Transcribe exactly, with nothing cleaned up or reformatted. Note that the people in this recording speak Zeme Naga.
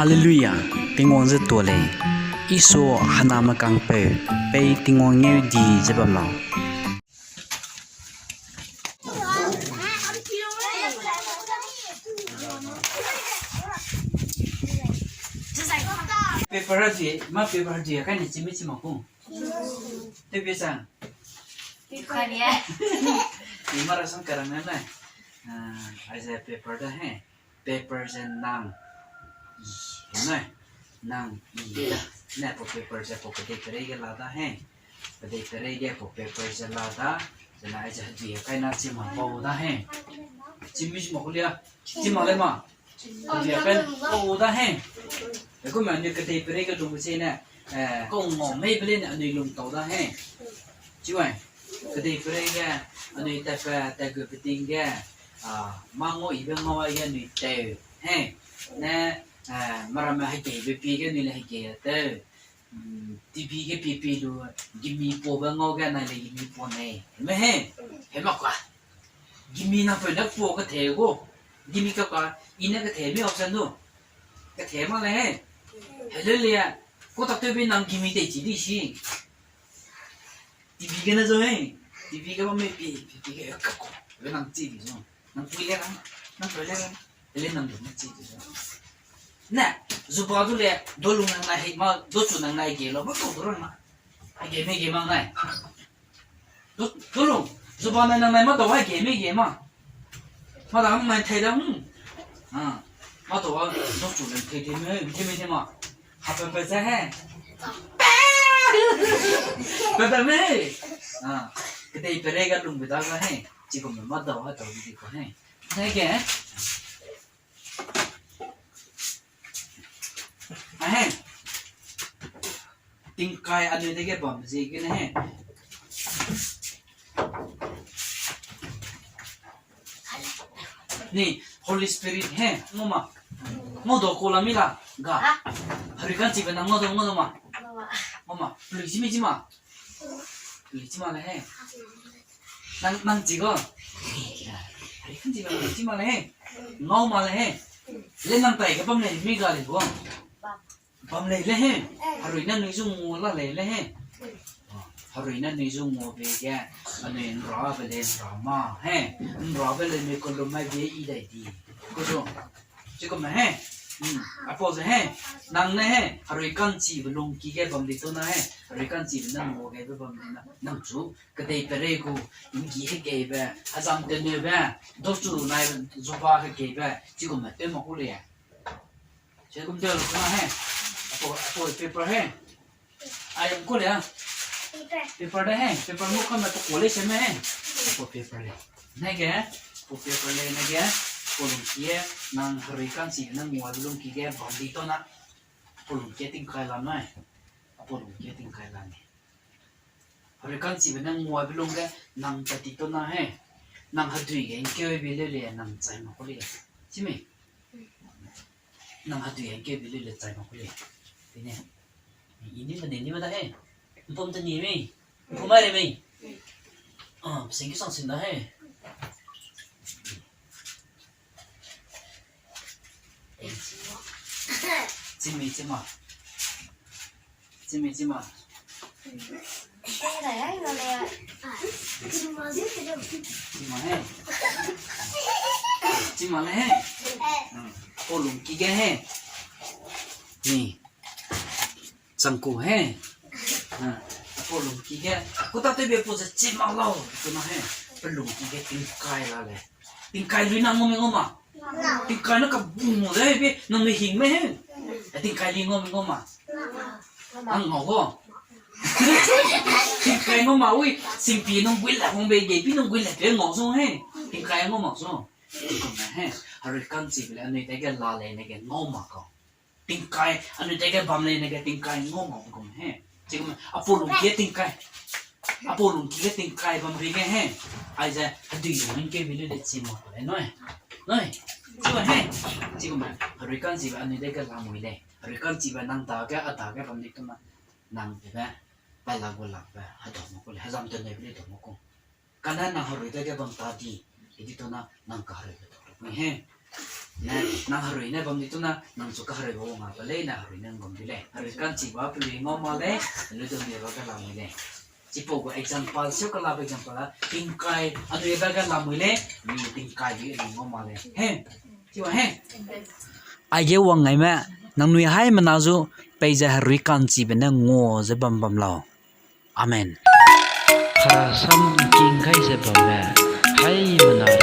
Hallelujah, Tingwang ze tuâ lei. Isu hena mekangpeu, pei Tingwang ngeu di ze bam lau. Paper a di, mâ paper a di, a kai ne chimi chima ku. Tewbe sa. Paper ya. Ni mâ rasang karang na nai. Ah, aize paper da he. Paper ze nang i, he nai. Nang i da. Ne pau paper ze pau kedeiperei ge la da he. Kedeiperei ge pau paper ze la da. Zena aize hedui a kai na chima bau da he. Chimi chima ku lia. Chima le ma. Hedui a kai bau da he. Ekume anui kedeiperei ge lung ze ne. Eh, kau ngau mei pe le ne anui lung tau da he. Chiwai. Kedeiperei ge anui tatpe tatgu peting ge. Ah, mâ ngau ibe ngau ai ge anui teu. He. Ne, eh, meramme hegeibe pie ge anui le hegei teu. Mm, T V ge pie pie lu, gimi paube ngau ge nai le gimi pa nei. Heme he. Hema ka. Gimi na peu ne pa kethe gu. Gimi ka ka, i ne kethe mi option du. Kethe ma le he. Helele, ku tak tewbe nang gimi tei chi di si. T V gene zo he. T V ge bam mei pi, pi, pi ge ka ko. Be nang chi di zo. Nang pui le rang, nang pui le rang. Ele nang du nang chi di zo. Ne, zuba du le, dolung nang nai hei ma, dochu nang nai ge lo, ma kau du rang ma. Hei ge mei ge ma nai. Du, dolung, zuba nai nang nai ma dau hei ge mei ge ma. Ma dau nang nai thei da, hmm. Ah, ma dau a, dochu nang thei thei mei, thei mei thei ma. Hape pe ze he. Pe pe mei. Ah, kedeiperei ge lungbe da ga he. Chigumme ma dau ha dau di di ko he. Nege. Ahe. Tingkai anui dege bam ziegene he. Ni, Holy Spirit he, ngau ma. Ngau dau ku la mi la, ga. Ha? Herui ka'nchibe nang ngau dau, ngau dau ma. Ngau ma. Ngau ma, pelui chi mi chi ma. Pelui chi ma le he. Nang, nang chi ga. Herui ka'nchibe pelui chi ma le he. Ngau ma le he. Le nang tai ge bam le mi ga le gu. Bam lei le he. Herui ne anui zu ngua la lei le he. Ah, herui ne anui zu nguabe ge, anui ’nrabe lei ’nra ma he. ’Nrabe lei mi kelum mai be i dai di. Ku zu. Chigumme he. Hmm. Apau ze he. Nang ne he. Herui ka'nchibe lungki ge bam di tau na he. Herui ka'nchibe ne ngua gaibe bam di na. Nang chu kedeiperei gu, ’nggi hegeibe, hezam teneube, dochu nai zuba hegeibe, chigumme tew ma ku lei. Chigum tew lu na he. Apau, apau paper he. Ai, ku le a. Paper. Paper de he. Paper mu kame to college me he. Apau paper le. Nege, apau paper le nege. Apau lungki e, nang herui ka'nchibe ne nguabe lungki ge bam di tau na. Apau lungki e tingkai la nai. Apau lungki e tingkai la ni. Herui ka'nchibe ne nguabe lungge nang tat ti tau na he. Nang hedui ge ’ngkeu bi leu le nang chai ma ku le. Chi mi? Nang hedui ge ’ngkeu bi leu le chai ma ku le. Tine. I ni me ne ni me da he. ’Mpum te ni mi. ’Mpum mai re mi. Ah, sing ki sang sing da he. Chimi, chima. Chimi, chima. Chima he. Chima le he. Hmm. Apau lungki ge he. Ni. Changku he. Ah, apau lungki ge. Ku ta tewbe apau ze chima lau. Kuna he. Pe lungki ge tingkai la le. Tingkai lui nang ngau mi ngau ma. Tingkai ne ka bung mo de be nang mi hing me he. E tingkai lui ngau mi ngau ma. Nang ngau go. Tingkai ngau ma ui. Singpi nung gui le hong be ge pi nung gui le pe ngau zong he. Tingkai ngau ma zong. Tingkai he. Herui ka'nchibe le anui dege la le ne ge ngau ma kau. Tingkai, anui dege bam lei nege tingkai ngau ngau gum he. Chigum, apau lungki e tingkai. Apau lungki e tingkai bam ri ge he. Aize, hedui lung ning ke bi lu le chima ku le noi. Noi. Chigum he. Chigum, herui ka'nchibe anui dege la mui lei. Herui ka'nchibe nang dage, a dage bam di tau na. Nang dege, pai la gu lakbe, hedau ma ku le, hezam te nebe le dau ma ku. Kane nang herui dege bam ta di, edi tau na nang kaheruibe dau lu he. Ne, nang herui ne bam di tu na, nang chu kaheruibe wang a pe lei, ne herui ne bam di lei. Herui ka'nchibe pelui ngau mak lei, lu du mi ra ge lamui lei. Chipau gu example, seu kalabe example a, tingkai, anui ba ge lamui lei, mi tingkai di herui ngau mak lei. He, chiwa he. Aige wang ngaime, nangnui haimena zu, peize herui ka'nchibe ne ngua ze bam bam lau. Amen. Hera sam ’ngking gai ze bamme, haimena